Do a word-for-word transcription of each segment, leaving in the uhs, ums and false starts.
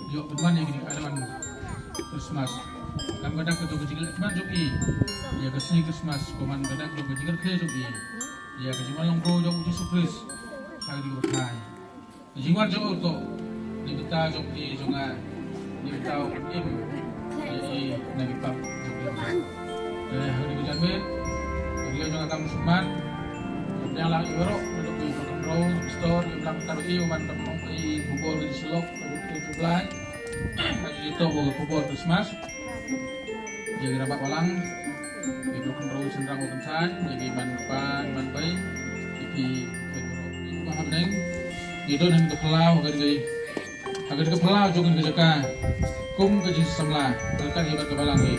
Ïoh pynban ïa kine ki ailad Christmas. Kam ka dak ka jong ka jingïaleh pynban jong i ïa ka sngi Christmas, ko man ka dak jong ka jingïaleh jong i ïa ka jingwan long bro jong u Jisu Khrist ha kane ka pyrthai. Ka jingwan jong u to, na ka bynta jong i jong nga, na ka bynta u im ïa i na ki pap jong i. Eh, ha kane ka janmiet ka ri jong nga kam sumar. Ïa la i warok na ka bynta jong u pastor, ïa la ka bynta i u man tam i khubor ka jingsyllok. Ka Blei. Ka jingïathuh ka khubor Christmas. Ïa ki rangbah balang, ïa ki khynroo shynrang ba kynsan, ïa ki man pa, man bei, ïa ki khynroo. Ïa ki ba ha bneng, ngi don ha ka phyllaw, ha ka, ha ka phyllaw jong ka jaka. Kum ka jingsamla, ka ka ïa ka balang hi.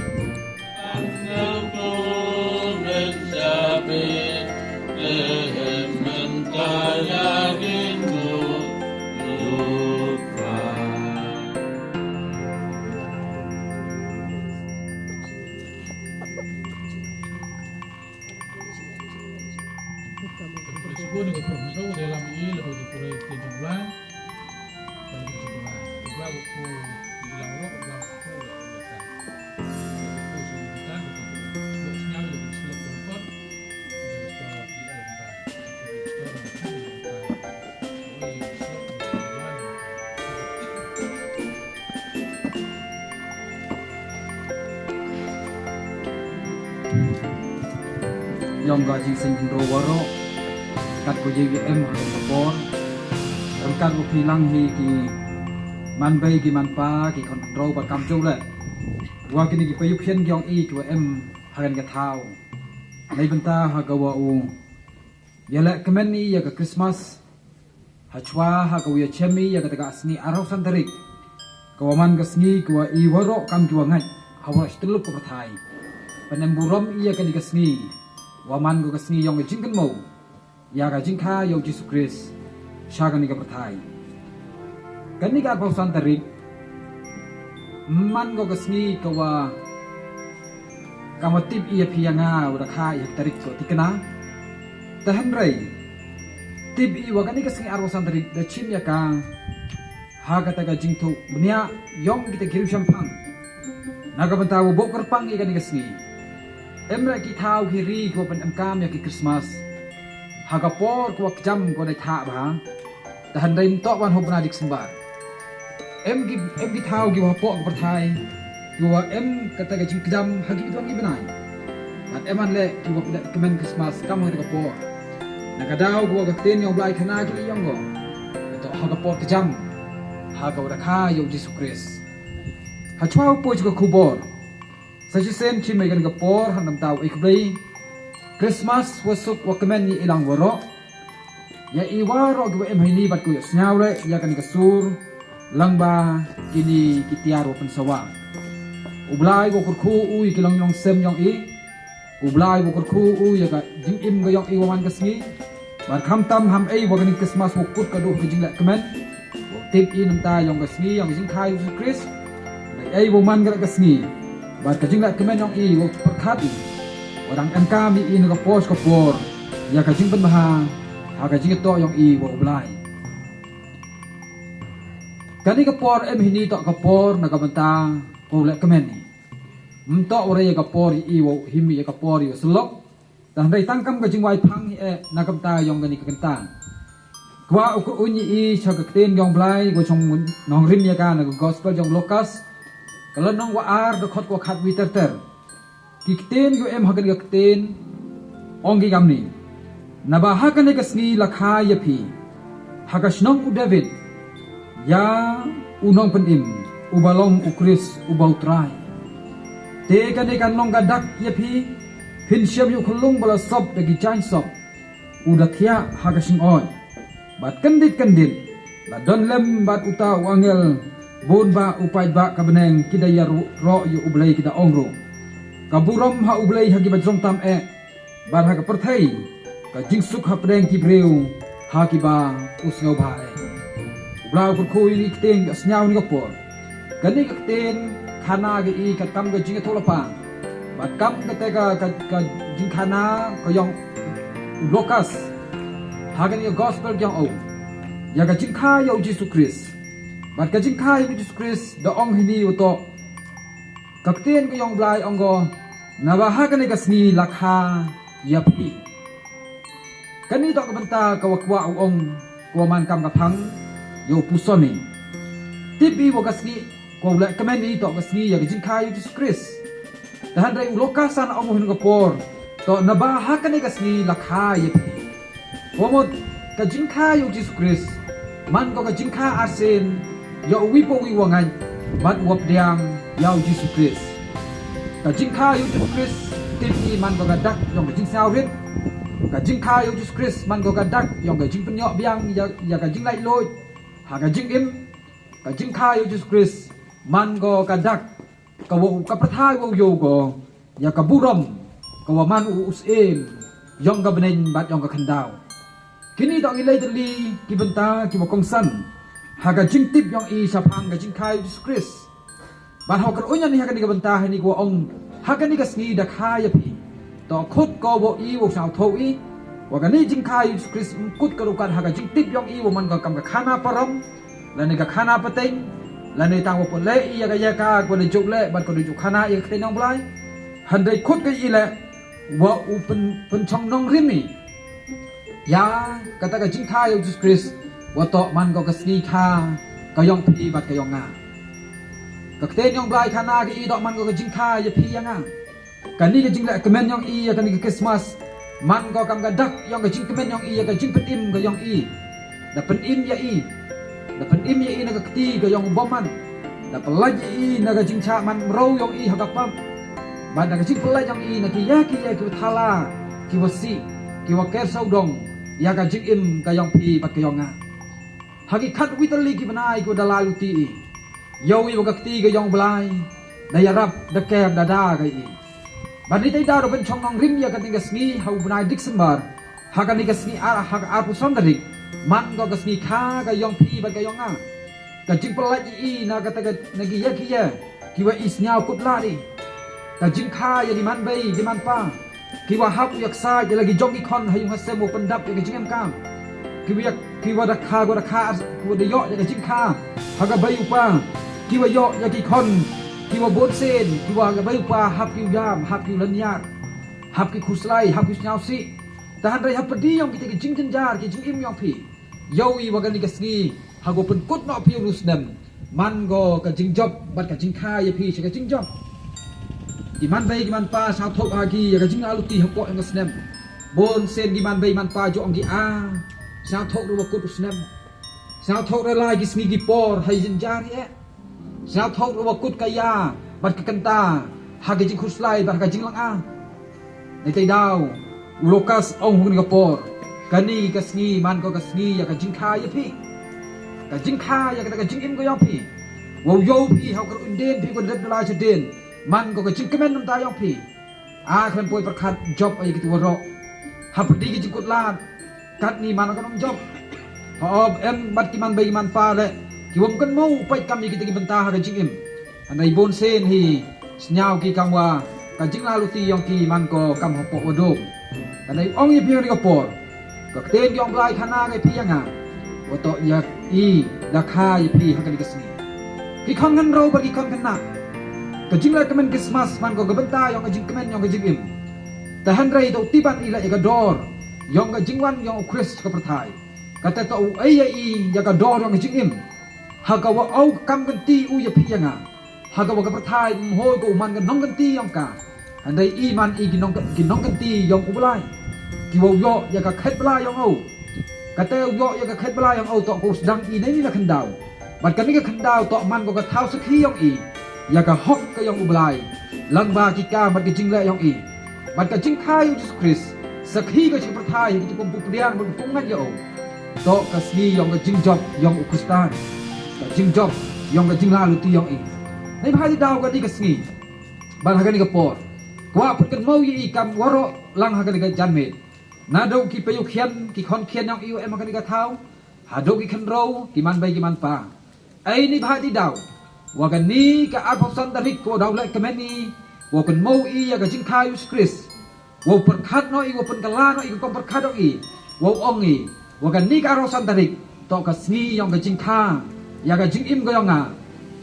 Ïong ka jingseng khynroo waroh, kat ko jingïa em ha ka por, kat ko phi lang hi ki man bei ki man pa ki khynroo ba kam jong le. Wa kine ki payu khian ki ong i ki wa em ha kan ka thaw. Nei bynta ha ka wa u ïa leh kmen i ïa ka Christmas. Ha chwa ha ka wa ïa chem i ïa ka ta ka sngi arphew san tarik. Ka wa man ka sngi ka wa i waroh kam ki wa ngait ha wa shtelup ka pyrthai. Pynem burom i ïa kane ka sngi. Wa man ka sngi ïong ka jingkynmaw ïa ka jingkha ïa u Jisu Khrist sha kane ka pyrthai. Kane ka arphew san tarik man ka sngi ka wa ka wa tip ïa phi ïa nga wa da kha ïa tarik ko tikna. Te hynrei tip i wa kane ka sngi arphew san tarik da chim ïa ka ha ka ta ka jingthuh bniah ïong kita ki riewshemphang. Na ka bynta wa bok kyrpang ïa kane ka sngi. Em re ki thaw ki ri ki wa pynem kam ïa ki Christmas ha ka por ki wa kjam ki wa dei tha ba. Te hynrei mtok wan hok bna dik symbar. Em ki, em ki thaw ki wa hapoh ka pyrthai ki wa em ka ta ka jingkjam ha ki bidang ki bnai. Bad em an le ki wa pynem kmen Christmas kam ha ka por. Na ka daw ki wa ka ktien ïong Blai khana ki ïong ko. Ka to ha ka por kjam ha ka wa da kha ïa u Jisu Khrist. Ha chwa u poi ka khubor. Sa shisien chim ïa kane ka por ha namta u ei kblei. Christmas wa suk wa kmen ïa i lang waroh. Ïa i waroh ki wa em ha ini bad ko ïa snyaw le ïa kane ka sur. Lang ba kini ki tiar wa pynsawa. U Blai wa kyrkhu u ïa ki long ïong sem ïong i. U Blai wa kyrkhu u ïa ka jingim ka ïong i wa man ka sngi. Bad khamtam ham ei wa kane Christmas wa kut ka duh ka jingleh kmen. Wa tip i namta ïong ka sngi ïong ka jingkha ïa u Jisu Khrist. Ba ei wa man ka leh ka sngi. Bad ka jingleh kmen ïong i wa pyrkhat i. Wa dang em kam i na ka por ka por. Ïa ka jingpynbha ha ka jingtoh ïong i wa u Blai. Kane ka por em hini toh ka por na ka bynta ko leh kmen i. Mtok u rei ka por i wa him i ka por i wa selok. Tang dei tang kam ka jingwai phang i e na ka bynta ïong kane ka kynta. Kwa u ko uñ i sha ka ktien ïong Blai ko chong nong rim ïa ka na ka gospel ïong Lukas. Ka la nong wa ar da khot ko khat wi ter ter. Ki ktien ko em ha kane ka ktien. Ong ki kam ni. Naba ha kane ka sngi la kha ïa phi. Ha ka shnong u David. Ïa u nongpynim, u ba long u Khrist, u ba u Trai. Te kane kan long ka dak ïa phi, phin shem ïa u khyllung ba la sop da ki jaiñ sop, u da thiah ha ka shingoid. Bad kyndit kyndit, la don lem bad uta u angel, bun ba u paid ba ka bneng, ki da ïa ru-, roh ïa u Blei ki da ong ruh. Ka burom ha u Blei ha ki ba jrong tam eh, Bad ha ka pyrthei, ka jingsuk hapdeng ki briew, ha kiba u sngewbha eh. U Blei u kyrkhu ïa kine ki ktien ki sngew ïa ka por. Kane ka ktien, khana ka i ka kam ka jingïathuhlypa. Bad kam kata ka, ka, ka jingkhana ka ïong u Lukas. Ha kane ka gospel ka ïong u. Ïa ka jingkha ïa u Jisu Khrist. Bad ka jingkha ïa u Jisu Khrist da ong hini u toh, ka ktien ka ïong Blai ong ko, naba ha kane ka sngi la kha ïa phi. Kane toh ka bynta ka wa kwah u ong, ka wa man kam ka phang ïa u puson i. Tip i wa ka sngi ka wa u leh kmen i toh ka sngi ïa ka jingkha ïa u Jisu Khrist. Te hynrei u Lukas san ong u hynne ka por, toh naba ha kane ka sngi la kha ïa phi. Wa mut ka jingkha ïa u Jisu Khrist man ko ka jingkha arsien ïa u wi pa u wi wa ngeit bad wa pdiang ïa u Jisu Khrist. Ka jingkha ïa u Jisu Khrist tip i man ko ka dak ïong ka jingsngewrit. Ka jingkha ïa u Jisu Khrist man ko ka dak ïong ka jingpynïoh biang ïa, ïa ka jinglaitluid ha ka jingim. Ka jingkha ïa u Jisu Khrist man ko ka dak ka wa u ka pyrthai wa u ïoh ko ïa ka burom ka wa man u u syiem ïong ka bneng bad ïong ka khyndaw. Kini toh ki lei tylli ki bynta ki wa kongsan ha ka jingtip ïong i shaphang ka jingkha ïa u Jisu Khrist. Bad ha ka ruh ïa ni ha kani ka bynta ha ni ka wa ong ha kani ka sngi da kha ïa phi. Toh khut ko wa i wa u sngewthuh i wa kani jingkha ïa u Jisu Khrist ym kut ka ruh kat ha ka jingtip ïong i wa man ka kam ka khana parom lane ka khana pateng lane tang wa pule i ïa ka ïa ka ko da juk leh bad ko da juk khana ïa ka ktien ïong Blai. Hynrei khut ka i leh wa u pyn, pynchong nongrim i ïa kata ka jingkha ïa u Jisu Khrist wa toh man ko ka sngi kha ka ïong phi bad ka ïong nga. Ka ktien ïong Blai khana ka i toh man ko ka jingkha ïa phi ïa nga. Kani ka jingleh kmen ïong i ïa kani ka Christmas man ko kam ka dak ïong ka jingkmen ïong i ïa ka jingpynim ka ïong i. Da pynim ïa i, da pynim ïa i na ka kti ka ïong u bymman. Da pyllait ïa i na ka jingshah man mraw ïong i ha ka pap. Bad na ka jingpyllait ïong i na ki ïa ki ïa ki wa thala, ki wa sih, ki wa ker sawdong ïa ka jingim ka ïong phi bad ka ïong nga. Ha ki khatwi tylli ki bnai ki wa da la luti i ïa u i wa ka kti ka ïong Blai da ïarap da ker da da ka i. Bad ni te da ro pynchong nongrim ïa kani ka sngi ha u bnai December ha kani ka sngi ar ha ka arphew san tarik man ko ka sngi kha ka ïong phi bad ka ïong nga. Ka jingpyllait i na kata ka na ki ïa ki ïa ki wa i sngew kut lari. Ka jingkha ïa ki man bei ki man pa. Ki wa hap u ïaksaid ïa la ki jong ki khon ha ïung ha sem u pyndap ïa ka jingem kam. Ki wa ïa, ki wa da kha, wa da kha, ki wa da ïoh ïa ka jingkha ha ka bei u pa. Ki wa ïoh ïa ki khon ki wa bun sien, ki wa ha ka bei u pa hap ki u ïam, hap ki u lynñiar, hap ki khuslai, hap ki u sngewsih. Te hynrei hap pyrdi ïong kita ki jingjynjar ki jingim ïong phi. Ïa u i wa kani ka sngi ha ko pynkut noh phi u snem. Man ko ka jingjop bad ka jingkha ïa phi sha ka jingjop. Ki man bei ki man pa sngewthuh ha ki ïa ka jinglaluti hapoh ïong ka snem. Bun sien ki man bei man pa jong ki a sngewthuh ruh wa kut u snem. Sngewthuh ruh la ki sngi ki por ha i jynjar hi eh. Sngewthuh ruh wa kut ka ïa bad ka kynta ha ka jingkhuslai bad ka jinglanga. Ni te daw u Lukas ong ha kani ka por, kani ka sngi man ko ka sngi ïa ka jingkha ïa phi. Ka jingkha ïa kata ka jingim ko ïong phi. Wa u ïoh phi ha u ka ruh ïndin phi ko dep da la shadien man ko ka jingkmen namta ïong phi. A khlem poi pyrkhat jop ïa ki tu waroh. Hap pyrdi ki jingkut lad. Katni man ka nongjop. Ha ap em bad ki man bei ki man pa le ki wam kan mo u pait kam ïa kita ki bynta ha ka jingim. Hynrei bun sien hi sngew ki kam wa ka jinglaluti ïong ki man ko kam hapoh wa dum. Hynrei ong ïa phi ha kani ka por ka ktien ïong Blai khana ka ïa phi ïa nga. Wa toh ïa i da kha ïa phi ha kani ka sngi. Ki khon ngan rau bad ki khon khynnah. Ka jingleh kmen Christmas man ko ka bynta ïong ka jingkmen ïong ka jingim. Te hynrei to tiban i la ïa ka dor ïong ka jingwan ïong u Khrist ka pyrthai. Kata to u ai ïa i ïa ka dor ïong ka jingim. Ha ka wa au kam kynti u ïa phi ïa nga. Ha ka wa ka pyrthai um hoi ko u man ka nong kynti ïong ka. Hynrei i man i ki nong ki nong kynti ïong u Blai. Ki wa u ïoh ïa ka khet bla ïong u. Kata u ïoh ïa ka khet bla ïong u to ko u sdang i nei ni na khyndaw. Bad kani ka khyndaw to man ko ka thaw sakhi ïong i. Ïa ka hok ka ïong u Blai. Lang ba ki ka bad ka jingleh ïong i. Bad ka jingkha ïa u Jisu Khrist sakhi ka jingpyrthai ïa ki jingpynpyniang bad ka pyngan ïa u. To ka sngi ïong ka jingjop ïong u Khristan. Ka jingjop ïong ka jinglaluti ïong i. Nei bha i daw kani ka sngi. Bad ha kani ka por. Kwah put kan mau ïa i kam waroh lang ha kani ka janmiet. Naduh ki payu khian ki khon khian ïong i u em ha kani ka thaw. Haduh ki khynrau ki man bei ki man pa. Ai ni bha ti daw. Wa kani ka arphew san tarik ko daw leh kmen i. Wa kan mau i ïa ka jingkha ïa u Khrist. Wa pyrkhat noh i wa pynkylla noh i ka kong pyrkhat noh i. Wa ong i. Wa kani ka arphew san tarik. To ka sngi ïong ka jingkha. ïa ka jingim ka jong nga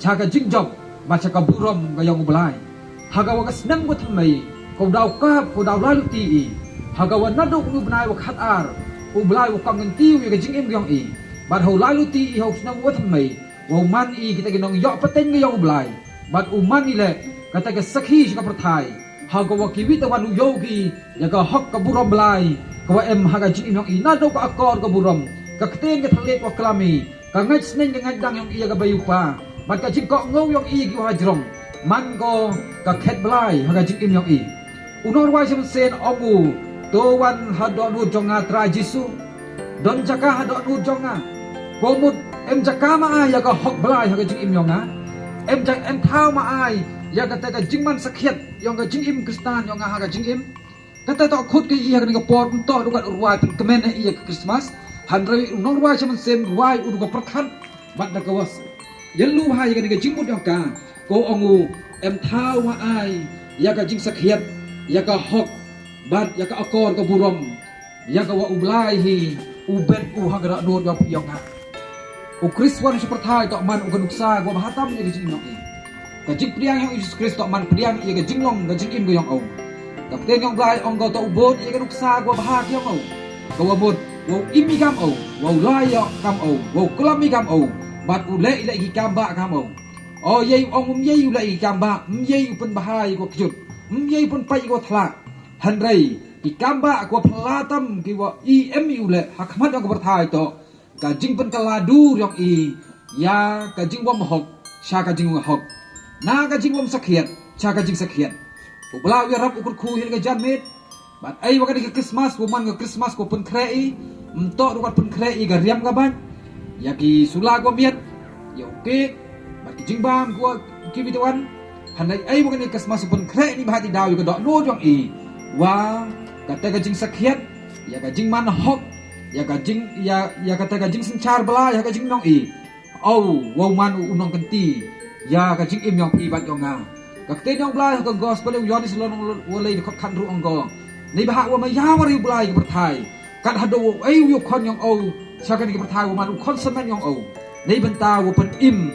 sha ka jingjop bad sha ka burom ka jong U Blai. Ha kaba ka snem ka thymmai, ka u daw kap, ka u daw lai luti i. Ha kaba naduh u bnai wa khat ar, U Blai u kong kynti u ïa ka jingim ka jong i. Bad ha u lai luti i ha u snem ka thymmai, wa u man i kita ki nongïoh pateng ka jong U Blai. Bad u man i leh kata ka sakhi sha ka pyrthai. Ha kaba ki wi ta wan u ïoh ki ïa ka hok ka burom Blai, ka wa em ha ka jingim jong i. Naduh ka akor ka burom, ka ktien ka thylliej wa klam i, ka ngeit sneng ka ngeit dang jong i ïa ka bei u pa, bad ka jingkohnguh jong i ki wa ha jrong, man ko ka khet Blai ha ka jingim jong i. U nongrwai sha mynsiem ong u, to wan ha dohnud jong nga Trai Jisu. Don jaka ha dohnud jong nga. Ko mut em jaka ma ai ïa ka hok Blai ha ka jingim jong nga. Em ja-, em thaw ma ai ïa kata ka jingman sakhiat jong ka jingim Khristan jong nga ha ka jingim. Kata to khut ka i ha kane ka por, um to du kat u rwai pynkmen ïa ka Christmas. Hynrei u nongrwai sha mynsiem rwai u du ka pyrkhat bad da ka was. Ïa lu ha ïa kane ka jingmut jong ka, ko ong u, em thaw ma ai ïa ka jingsakhiat, ïa ka hok, bad ïa ka akor ka burom, ïa ka wa U Blai hi u bet u ha ka dohnud jong phi jong nga. U Khrist wan sha pyrthai to man u ka nuksa ka wa bha tam ïa ka jingim jong i. Ka jingpdiang jong U Jisu Khrist to man pdiang ïa ka jinglong ka jingim ka jong u. Ka ktien jong U Blai ong ko to u bud ïa ka nuksa ka wa bha ka jong u. Ka wa mut, wa u im i kam u, wa u lai ïa kam u, wa u klam i kam u, bad u leh i leh ki kam ba kam u. O ïei ong um ïei u leh i ki kam ba, um ïei u pynbha ïa ka wa kjut, um ïei u pynpait ïa ka wa thlak. Hynrei ki kam ba ka wa phylla tam ki wa i em i u leh ha khmat jong ka pyrthai to ka jingpynkylla dur jong i ïa ka jingwam hok sha ka jingwam hok, na ka jingwam sakhiat sha ka jingsakhiat. U Blai u ïarap u kyrkhu hi ka janmiet. Bad ei wa kane ka Christmas, wa man ka Christmas ka pynkhreh i, um to du kat pynkhreh i ka riam ka bad ïa ki sula ka miet, ïa u kek, bad ki jingbam ka ki bit wan. Hynrei ei wa kane ka Christmas u pynkhreh ni bha ti daw ïa ka dohnud jong i, wa kata ka jingsakhiat, ïa ka jingman hok, ïa ka jing, ïa, ïa kata ka jingsynshar Blai ha ka jingim jong i. O, wa u man u nongkynti ïa ka jingim jong phi bad jong nga. Ka ktien jong U Blai ha ka gospel u Ïoannis lynnong wa lai dkhot khatynriew ong ko, neibhah wa maya wa ri U Blai ka pyrthai, kat haduh wa u ei u ïa u khon jong u sha kane ka pyrthai, wa man u khon samen jong u, neibynta wa pynim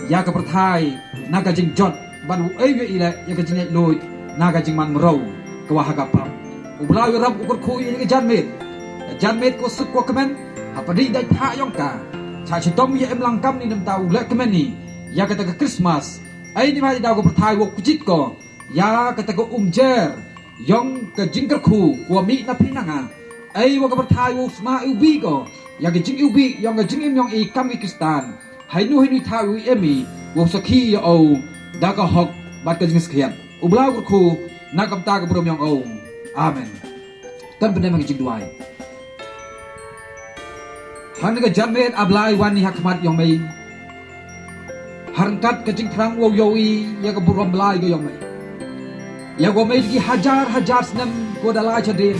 ïa ka pyrthai na ka jingjot, bad wa u ei u ïa i leh ïa ka jingïaid luid na ka jingman mraw ka wa ha ka pap. U Blai u ïarap u kyrkhu ïa ka janmiet. Ka janmiet ka wa suk ka wa kmen, ha pdeng dei thah jong ka. Sha chitom ïa em lang kam ni, neibynta u leh kmen ni ïa kata ka Christmas. Ei ni bha ti daw ka pyrthai wa kjit ko ïa kata ka umjer jong ka jingkyrkhu ka wa mih na phi na nga. Ei wa ka pyrthai wa u sma iwbih ko ïa ka jingiwbih jong ka jingim jong i kam ki Khristan. Hainu hainu thaw u em i, wa u sakhi ïa u da ka hok bad ka jingsakhiat. U Blai u kyrkhu na ka bynta ka burom jong u. Amen. Kan pyndem ha ka jingduwai. Hangne ka janmiet A Blai wan i ha khmat jong mei, ha ryngkat ka jingthrang wa u ïohi ïa ka burom Blai ka jong mei. Ïa ka wa mei ki hajar hajar snem ka wa da lai shadien,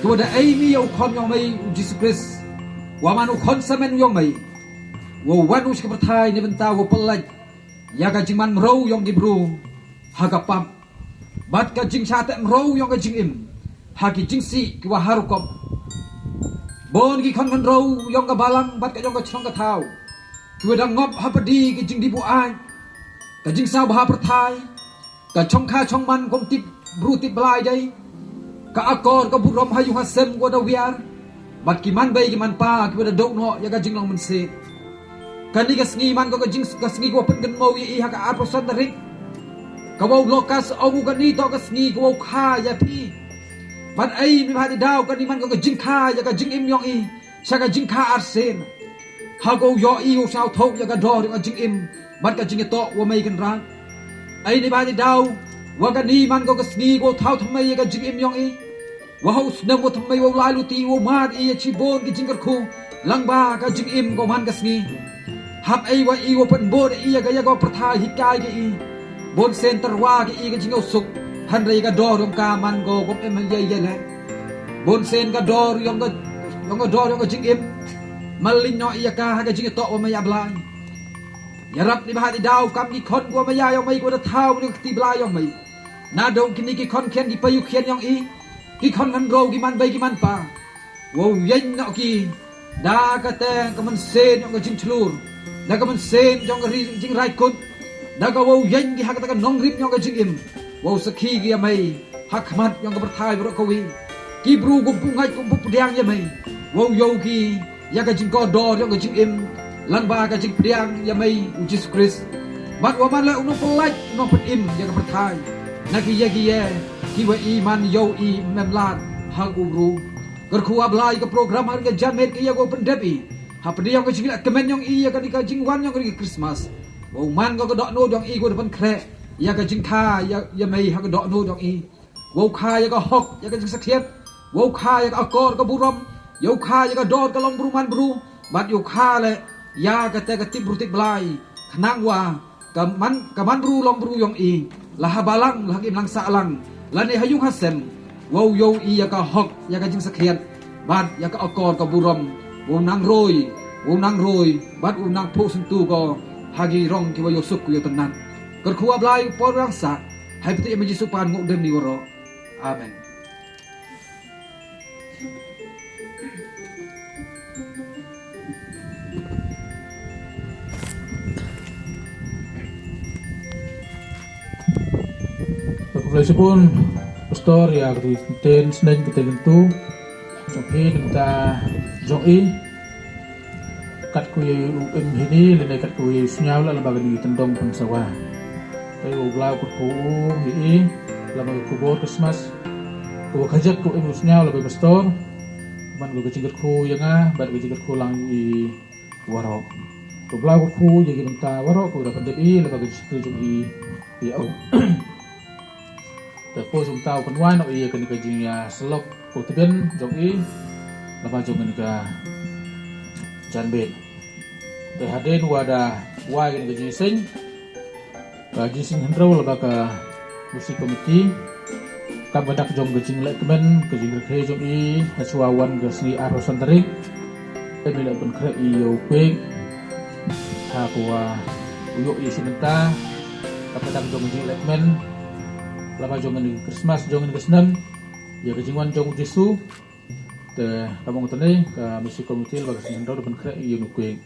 ka wa da ei mi ïa u khon jong mei u Jisu Khrist, wa man u khon samen jong mei, wa u wan u sha ka pyrthai neibynta wa pyllait ïa ka jingman mraw jong ki bru ha ka pap, bad ka jingshah teh mraw jong ka jingim ha ki jingsih ki wa ha rukom. Bun ki khon khynraw jong ka balang bad ka jong ka shnong ka thaw, ki wa da ngop ha pdeng ki jingdih buaid, ka jingsngewbha pyrthai, ka chongkha chongman kum tip bru tip Blai dei, ka akor ka burom ha ïung ha sem ka wa da wiar, bad ki man bei ki man pa ki wa da duh noh ïa ka jinglong mynsiem. Kane ka sngi man ko ka jing, ka sngi ka wa pynkynmaw ïa i ha ka arphew san tarik. Ka wa u Lukas ong u kane to ka sngi ka wa u kha ïa phi. Bad ei ni bha ti daw kane man ko ka jingkha ïa ka jingim jong i sha ka jingkha arsien. Ha ka wa u ïohi u sngewthuh ïa ka dor jong ka jingim bad ka jingïatoh wa mei Kynrad. Ei ni bha ti daw wa kane man ko ka sngi ka wa u thaw thymmai ïa ka jingim jong i. Wa ha u snem wa thymmai wa u lai luti wa u mad i ïa shibun ki jingkyrkhu lyngba ka jingim ka wa man ka sngi. Hap ei wa i wa pynbud ïa ka, ïa ka pyrthai hikai ka i. Bun sien tyrwa ka i ka jingïasuk, hynrei ka dor jong ka man ko kum em ïa ïa leh. Bun sien ka dor jong ka, jong ka dor jong ka jingim, mlien noh ïa ka ha ka jingïatoh wa mei A Blai. Ïarap ni bha ti daw kam ki khon ka wa maya jong mei ka wa da thaw ni ka kti Blai jong mei. Naduh kine ki khon khian ki payu khian jong i, ki khon khynraw ki man bei ki man pa, wa u ïeng noh ki da kata ka mynsiem jong ka jingshlur, na ka mynsiem jong ka ri jingraikut, da ka wow ïeng ki ha kata ka nongrim jong ka jingim, wow sakhi ki ïa mei ha khmat jong ka pyrthai baroh kawei. Ki bru kum pyngaid kum pynpdiang ïa mei, wow ïoh ki ïa ka jingkordor jong ka jingim lyngba ka jingpdiang ïa mei u Jisu Khrist. Bad wa man la u nongpyllait u nongpynim ïa ka pyrthai na ki ïa ki ïa ki wa i man ïoh i mem lad ha u bru. Kyrkhu A Blai, ka program ha ka janmiet ka ïa ka pyndep i ha pdiang ka jingleh kmen jong i ïa ka ni ka jingwan jong ka ni ka Christmas. Wow man ka ka dohnud jong i, wow da pynkhreh ïa ka jingkha ïa, ïa mei ha ka dohnud jong i. Wow kha ïa ka hok ïa ka jingsakhiat, wow kha ïa ka akor ka burom, yow kha ïa ka dor ka long bru man bru, bad yow kha leh ïa kata ka tip bru tip Blai, khnang wa ka man, ka man bru long bru jong i, la ha balang, la ha ki imlang sahlang, lane ha ïung ha sem, wow ïoh i ïa ka hok ïa ka jingsakhiat bad ïa ka akor ka burom, wow nang roi, wow nang roi bad wow nang phuh syntu ko ha ki rong ki wa ïoh suk ïoh tynnat. Kyrkhu A Blai, por nang sah, ha i pyrthei jong me Jisu Khrist ngi ong dei ni waroh. Amen. Khublei shibun Pastor ïa ka ktien sneng, ka ktien kyntu jong phi na ka bynta jong i. Katkum u im hi ni lane katkum u sngew la lyngba kane ka tyndong pynsawa. Te u Blei u kyrkhu u hi i lyngba ka khubor Christmas. Ka wa khajak ka u im u sngew lyngba Pastor. Man ka jingkyrkhu ïa nga bad ka jingkyrkhu lang i waroh. Ka Blei u kyrkhu ïa ki bynta waroh ka wa da pyndep i lyngba ka jingkyrkhu jong i ïa u. Te poi sum tau pynwai noh ïa kane ka jingïasyllok ko tbian jong i lyngba jong kane ka janmiet. Te hadien wa da wai kane ka jingseng, ka jingseng hynriew lyngba ka Mercy Committee, kam ka dak jong ka jingleh kmen ka jingrakhe jong i ha shuwa wan ka sngi arphew san tarik. Em i la pynkhreh i ïa u Kwek ha ka wa u ïoh i shi mynta. Kam ka dak jong ka jingleh kmen lyngba jong kane ka Christmas jong kane ka snem, ïa ka jingwan jong u Jisu. Te ka mong tane ka Mercy Committee lyngba ka snem da pynkhreh i ïa u Kwek.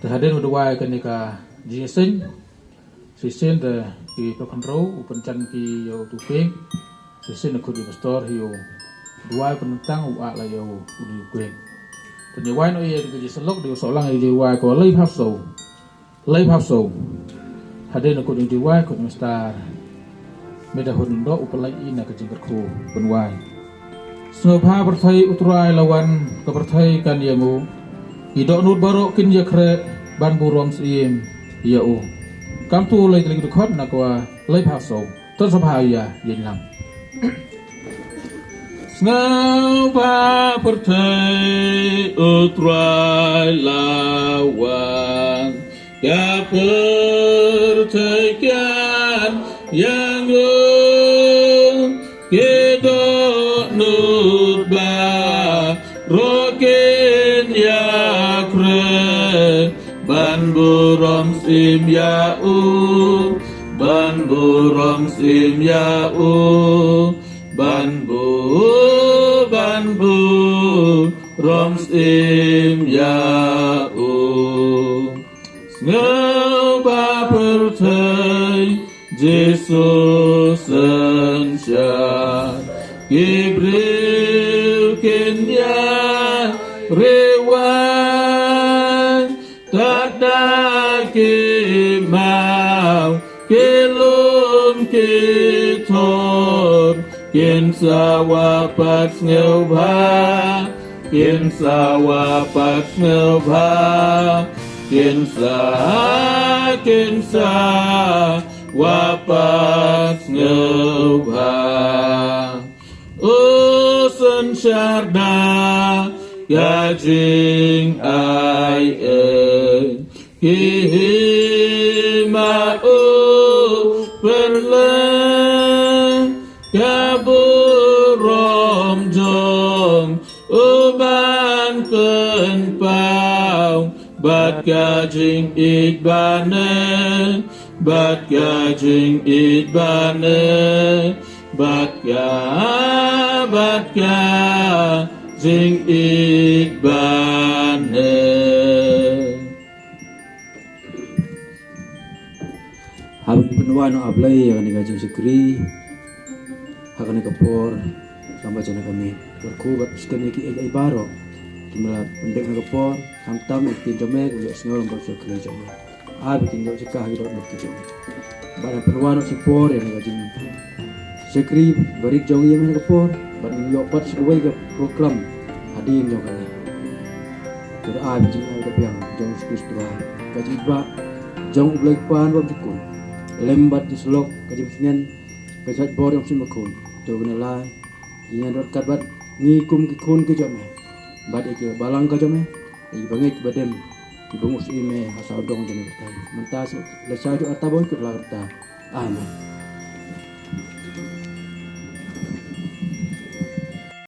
Te hadien u da wai kane ka jingseng, shisien te ki pyrkhat hynriew u pynjan ki ïa u Kwek. Shisien u khot ïa u Pastor hi u duwai pynkyntang, u ah la ïa u, u dei u Kwek. Te ngi wai noh ïa ka jingsyllok, dei u soh lang ïa ka jingduwai ko lai phaw saw. Lai phaw saw. Hadien u khot ïa u duwai, khot ïa u Pastor. Me da hun doh u pynlait i na ka jingkyrkhu pynwai. Sngewbha pyrthei, U Trai la wan, ka pyrthei kan ïanguh. Ki dohnud baroh kin ïakhreh ban burom syiem ïa u. Kam tu lei tylli ki dkhot na ka wa lai phaw saw. Ton sngewbha ïa ïeng lang. Sngewbha pyrthei, U Trai la wan. Ka pyrthei kan ïanguh, ki dohnud baroh kin ïakhreh ban burom syiem ïa u, ban burom syiem ïa u, ban bu, ban burom syiem ïa u. Sngewbha pyrthei, Jisu synshar, ki briew kin ïa riewaiñ, tad da ki maw ki lum ki thor, kin sa wa pat sngewbha, kin sa wa pat sngewbha, kin sa, kin sa wa pat sngewbha. U synshar da ka jingai ei, ki hima u pynleh, ka burom jong u ban pynpaw, bad ka jingïeit ba neh, bad ka jingïeit ba neh, bad ka, bad ka jingïeit ba neh. Haba ngi pynwan, A Blei, ïa kane ka jingshakri ha kane ka por, tang ba jong ka miet, kyrkhu bad pynskhem ïa kiei kiei baroh kiba la pyndep ha kane ka por, khamtam ïa ki ktien jong me kiba la ïohsngew lyngba ka jingshakri jong me. Ai ba kin ïoh jaka ha ki dohnud ki jong me. Bad ngi pynwan shipor ïa kane ka jingshakri barit jong ngi ha kane ka por, bad ngin ïoh pat sha kawei ka program hadien jong kane. Te ai ba jingaiei ka biang jong Jisu Khrist, ka jingkwah jong U Blei Kpa Bymjukut, lem bad ka jingsyllok, ka jingsneng, ka jingkyrkhu jong U Mynsiem Bakhuid, to kin ïalai ïa ngi ryngkat bad ngi kum ki khun ki jong me, bad ïa ki balang ka jong me, ïa ki bangeit badem, ki bangeit me ha sawdong jong ka pyrthei. Mynta sa, la sha juk arta bad kut la arta. Amen.